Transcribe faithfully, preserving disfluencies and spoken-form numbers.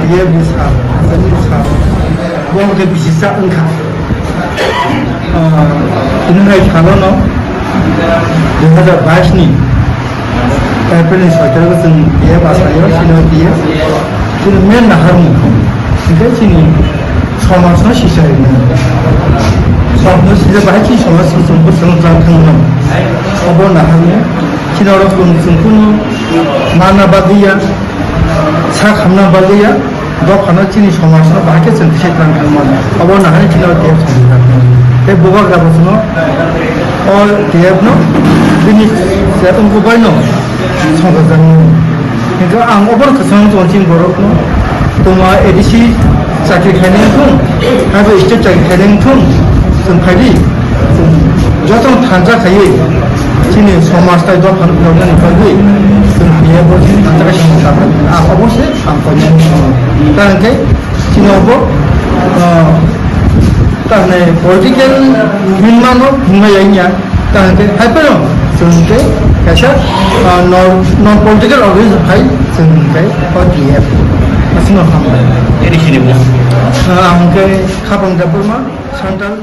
Ye bwsa, asani bwsa, bo hwnkhe bisi cha wngkha. Ah, tini hai salono dui hazar bais ni April ni soi tarikh o chwng P F asayo, chini P F, chini main naharmung hwnkhe chini somajno sisa rwna. Somajno sisa bahai chini somaj chwng bwswng chang thangno. Obo naharmung, chini oro chwng chwng kunu mana bagwi ya. Sak hamna bagwi ya, dophano chini somajno bahai khe chwng tisai tlang thang mano. Obo nahani chini o T F song thang mano. Tei bubagra bo chwngno o T F no bini se wngkukbai no songkha jak mano. Hingkhe ang obono kwchang tong chini borokno tongma A D C chakri khainai wngthung, haibo state chakri khainai wngthung, chwng phaidi. Jotono thansa khaiwi chini somaj tai dophano phunuknani bagwi chwng phiyabo chini thansa khai samung tangkha. Ah, obo se ang koinani samungo. Ta hwnkhe chini obo, ah, ta hwnwi political hinmano hinmaya wngya. Ta hwnkhe hai phano chwng hwnkhe kaisa, ah, non, non political organization hai chwng hwnkhe O T F. Aswkno hambai. A D C ni buno. Ah, ang hwnkhe Khapang Debbarma, Central